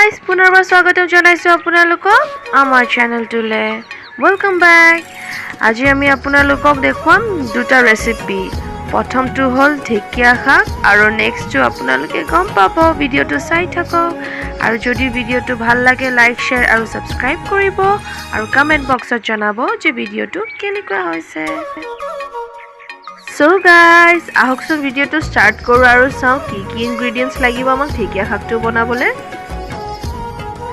Guys, পুনৰবাৰ স্বাগতম জনাইছোঁ আপোনালোকক আমাৰ চেনেলটোলৈ। Welcome back. আজি আমি আপোনালোকক দেখুৱাম দুটা ৰেচিপি। প্ৰথমটো হ'ল ঢেকীয়া শাক আৰু নেক্সটটো আপোনালোকে গম পাব, ভিডিঅ'টো চাই থাকক। আৰু যদি ভিডিঅ'টো ভাল লাগে, লাইক, শ্বেয়াৰ আৰু ছাবস্ক্ৰাইব কৰিব আৰু কমেণ্ট বক্সত জনাব যে ভিডিঅ'টো কেনেকুৱা হৈছে। চ' গাইজ, আহকচোন ভিডিঅ'টো ষ্টাৰ্ট কৰোঁ আৰু চাওঁ কি কি ইনগ্ৰিডিয়েণ্টছ লাগিব আমাক ঢেকীয়া শাকটো বনাবলৈ।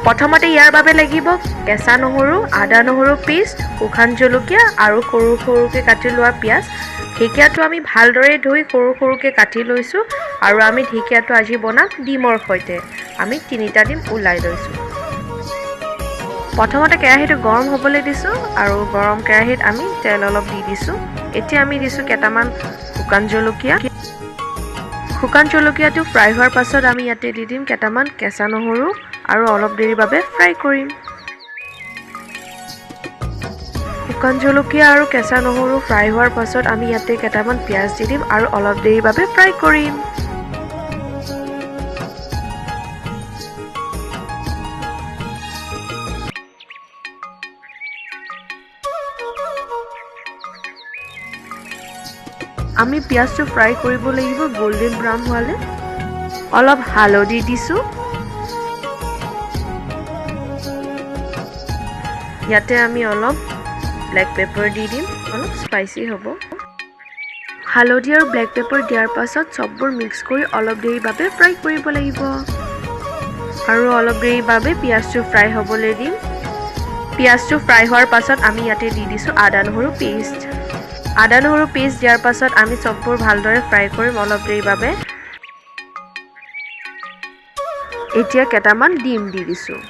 প্ৰথমতে ইয়াৰ বাবে লাগিব কেঁচা নহৰু, আদা নহৰু পেষ্ট, শুকান জলকীয়া আৰু সৰু সৰুকৈ কাটি লোৱা পিঁয়াজ। ঢেকীয়াটো আমি ভালদৰে ধুই সৰু সৰুকৈ কাটি লৈছোঁ আৰু আমি ঢেকীয়াটো আজি বনাম ডিমৰ সৈতে। আমি তিনিটা ডিম ওলাই লৈছোঁ। প্ৰথমতে কেৰাহীটো গৰম হ'বলৈ দিছোঁ আৰু গৰম কেৰাহীত আমি তেল অলপ দি দিছোঁ। এতিয়া আমি দিছোঁ কেইটামান শুকান জলকীয়া। শুকান জলকীয়াটো ফ্ৰাই হোৱাৰ পাছত আমি ইয়াতে দি দিম কেইটামান কেঁচা নহৰু আৰু অলপ দেৰিৰ বাবে ফ্ৰাই কৰিম। শুকান জলকীয়া আৰু কেঁচা নহৰু ফ্ৰাই হোৱাৰ পাছত আমি ইয়াতে কেইটামান পিঁয়াজ দি দিম আৰু অলপ দেৰিৰ বাবে ফ্ৰাই কৰিম। আমি পিঁয়াজটো ফ্ৰাই কৰিব লাগিব গল্ডেন ব্ৰাউন হোৱালৈ। অলপ হালধি দিছোঁ। ইয়াতে আমি অলপ ব্লেক পেপাৰ দি দিম, অলপ স্পাইচি হ'ব। হালধি আৰু ব্লেক পেপাৰ দিয়াৰ পাছত চববোৰ মিক্স কৰি অলপ দেৰিৰ বাবে ফ্ৰাই কৰিব লাগিব আৰু অলপ দেৰিৰ বাবে পিঁয়াজটো ফ্ৰাই হ'বলৈ দিম। পিঁয়াজটো ফ্ৰাই হোৱাৰ পাছত আমি ইয়াতে দি দিছোঁ আদা নহৰু পেষ্ট। আদা নহৰু পেষ্ট দিয়াৰ পাছত আমি চববোৰ ভালদৰে ফ্ৰাই কৰিম অলপ দেৰিৰ বাবে। এতিয়া কেইটামান ডিম দি দিছোঁ।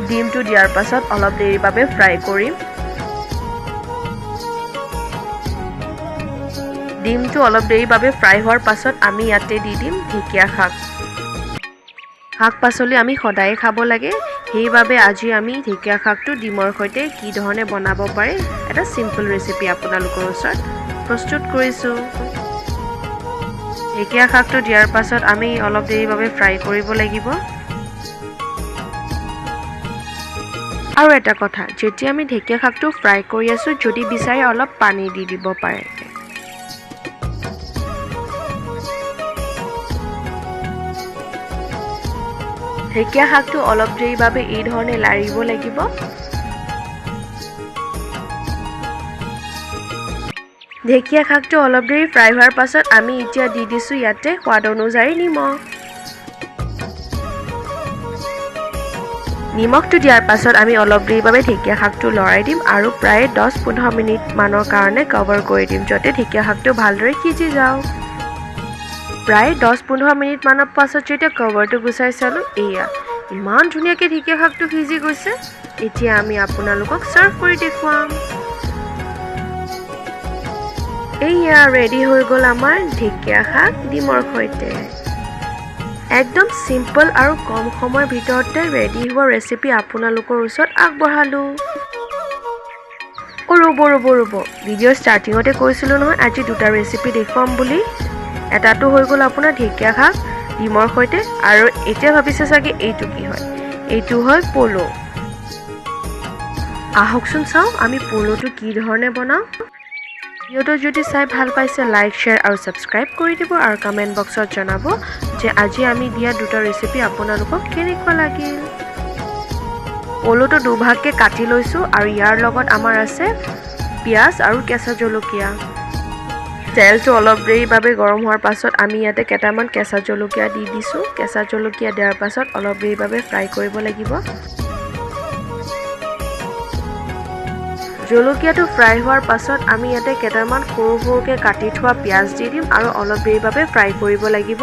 ডিমটো দিয়াৰ পাছত অলপ দেৰিৰ বাবে ফ্ৰাই কৰিম। ডিমটো অলপ দেৰিৰ বাবে ফ্ৰাই হোৱাৰ পাছত আমি ইয়াতে দি দিম ঢেকীয়া শাক। শাক পাচলি আমি সদায়ে খাব লাগে, সেইবাবে আজি আমি ঢেকীয়া শাকটো ডিমৰ সৈতে কি ধৰণে বনাব পাৰে এটা চিম্পল ৰেচিপি আপোনালোকৰ ওচৰত প্ৰস্তুত কৰিছোঁ। ঢেকীয়া শাকটো দিয়াৰ পাছত আমি অলপ দেৰিৰ বাবে ফ্ৰাই কৰিব লাগিব। আৰু এটা কথা, যেতিয়া আমি ঢেকীয়া শাকটো ফ্ৰাই কৰি আছোঁ, যদি বিচাৰে অলপ পানী দি দিব পাৰে। ঢেকীয়া শাকটো অলপ দেৰিৰ বাবে এই ধৰণে লাৰিব লাগিব। ঢেকীয়া শাকটো অলপ দেৰি ফ্ৰাই হোৱাৰ পাছত আমি এতিয়া দি দিছোঁ ইয়াতে সোৱাদ অনুযায়ী নিমখ। নিমখটো দিয়াৰ পাছত আমি অলপ দেৰিৰ বাবে ঢেকীয়া শাকটো লৰাই দিম আৰু প্ৰায় 10-15 মিনিটমানৰ কাৰণে কভাৰ কৰি দিম, যাতে ঢেকীয়া শাকটো ভালদৰে সিজি যাওক। প্ৰায় 10-15 মিনিটমানৰ পাছত যেতিয়া কভাৰটো গুচাই চালোঁ, এয়া ইমান ধুনীয়াকৈ ঢেকীয়া শাকটো সিজি গৈছে। এতিয়া আমি আপোনালোকক ছাৰ্ভ কৰি দেখুৱাম। এয়া ৰেডি হৈ গ'ল আমাৰ ঢেকীয়া শাক ডিমৰ সৈতে। একদম চিম্পল আৰু কম সময়ৰ ভিতৰতে ৰেডি হোৱা ৰেচিপি আপোনালোকৰ ওচৰত আগবঢ়ালোঁ। অ' ৰ'ব ৰ'ব ৰ'ব, ভিডিঅ'ৰ ষ্টাৰ্টিঙতে কৈছিলোঁ নহয় আজি দুটা ৰেচিপি দেখুৱাম বুলি। এটাটো হৈ গ'ল আপোনাৰ ঢেকীয়া শাক ডিমৰ সৈতে আৰু এতিয়া ভাবিছে চাগে এইটো কি হয়। এইটো হয় পলু। আহকচোন চাওঁ আমি পলুটো কি ধৰণে বনাওঁ। ভিডিঅ'টো যদি চাই ভাল পাইছে, লাইক, শ্বেয়াৰ আৰু ছাবস্ক্ৰাইব কৰি দিব আৰু কমেণ্ট বক্সত জনাব যে আজি আমি দিয়া দুটা ৰেচিপি আপোনালোকক কেনেকুৱা লাগিল। পলুটো দুভাগকৈ কাটি লৈছোঁ আৰু ইয়াৰ লগত আমাৰ আছে পিঁয়াজ আৰু কেঁচা জলকীয়া। তেলটো অলপ দেৰিৰ বাবে গৰম হোৱাৰ পাছত আমি ইয়াতে কেইটামান কেঁচা জলকীয়া দি দিছোঁ। কেঁচা জলকীয়া দিয়াৰ পাছত অলপ দেৰিৰ বাবে ফ্ৰাই কৰিব লাগিব। জলকীয়াটো ফ্ৰাই হোৱাৰ পাছত আমি ইয়াতে কেইটামান সৰু সৰুকৈ কাটি থোৱা পিঁয়াজ দি দিম আৰু অলপ দেৰিৰ বাবে ফ্ৰাই কৰিব লাগিব।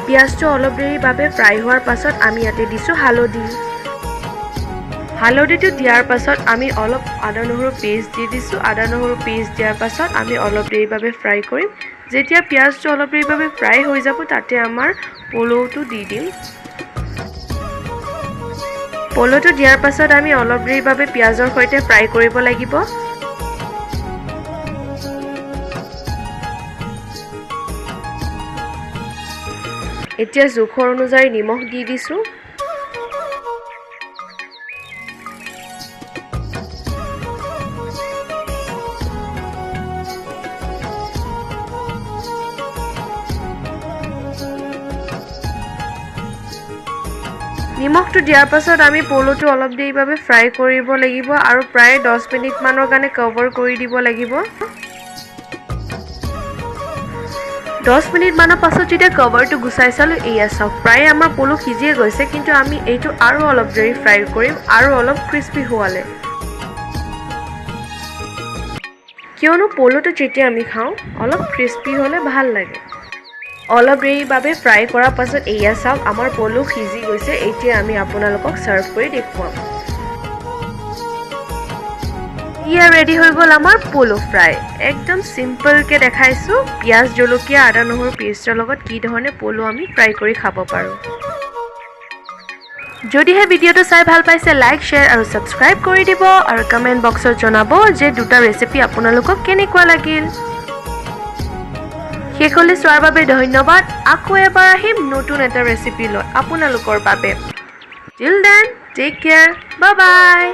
পিঁয়াজটো অলপ দেৰিৰ বাবে ফ্ৰাই হোৱাৰ পাছত আমি ইয়াতে দিছোঁ হালধি। হালধিটো দিয়াৰ পাছত আমি অলপ আদা নহৰু পেষ্ট দি দিছোঁ। আদা নহৰু পেষ্ট দিয়াৰ পাছত আমি অলপ দেৰিৰ বাবে ফ্ৰাই কৰিম। যেতিয়া পিঁয়াজটো অলপ দেৰিৰ বাবে ফ্ৰাই হৈ যাব, তাতে আমাৰ পলৌটো দি দিম। পল'টো দিয়াৰ পাছত আমি অলপ দেৰিৰ বাবে পিঁয়াজৰ সৈতে ফ্ৰাই কৰিব লাগিব। এতিয়া জোখৰ অনুযায়ী নিমখ দি দিছোঁ। নিমখটো দিয়াৰ পাছত আমি পল'টো অলপ দেৰিৰ বাবে ফ্ৰাই কৰিব লাগিব আৰু প্ৰায় 10 মিনিটমানৰ কাৰণে কভাৰ কৰি দিব লাগিব। 10 মিনিটমানৰ পাছত যেতিয়া কভাৰটো গুচাই চালোঁ, এয়া চাওক, প্ৰায় আমাৰ পলু সিজিয়ে গৈছে। কিন্তু আমি এইটো আৰু অলপ দেৰি ফ্ৰাই কৰিম আৰু অলপ ক্ৰিস্পি হোৱালে, কিয়নো পলুটো যেতিয়া আমি খাওঁ, অলপ ক্ৰিস্পি হ'লে ভাল লাগে। অলপ দেৰিৰ বাবে ফ্ৰাই কৰাৰ পাছত এয়া চাওক, আমাৰ পলু সিজি গৈছে। এতিয়া আমি আপোনালোকক ছাৰ্ভ কৰি দেখুৱাম। ইয়া, ৰেডি হৈ গ'ল আমাৰ পলু ফ্ৰাই। একদম চিম্পলকৈ দেখাইছোঁ, পিঁয়াজ, জলকীয়া, আদা, নহৰু পেষ্টৰ লগত কি ধৰণে পলু আমি ফ্ৰাই কৰি খাব পাৰোঁ। যদিহে ভিডিঅ'টো চাই ভাল পাইছে, লাইক, শ্বেয়াৰ আৰু ছাবস্ক্ৰাইব কৰি দিব আৰু কমেণ্ট বক্সত জনাব যে দুটা ৰেচিপি আপোনালোকক কেনেকুৱা লাগিল। শেষলৈ চোৱাৰ বাবে ধন্যবাদ। আকৌ এবাৰ আহিম নতুন এটা ৰেচিপি লৈ আপোনালোকৰ বাবে। Till then, take care, bye bye.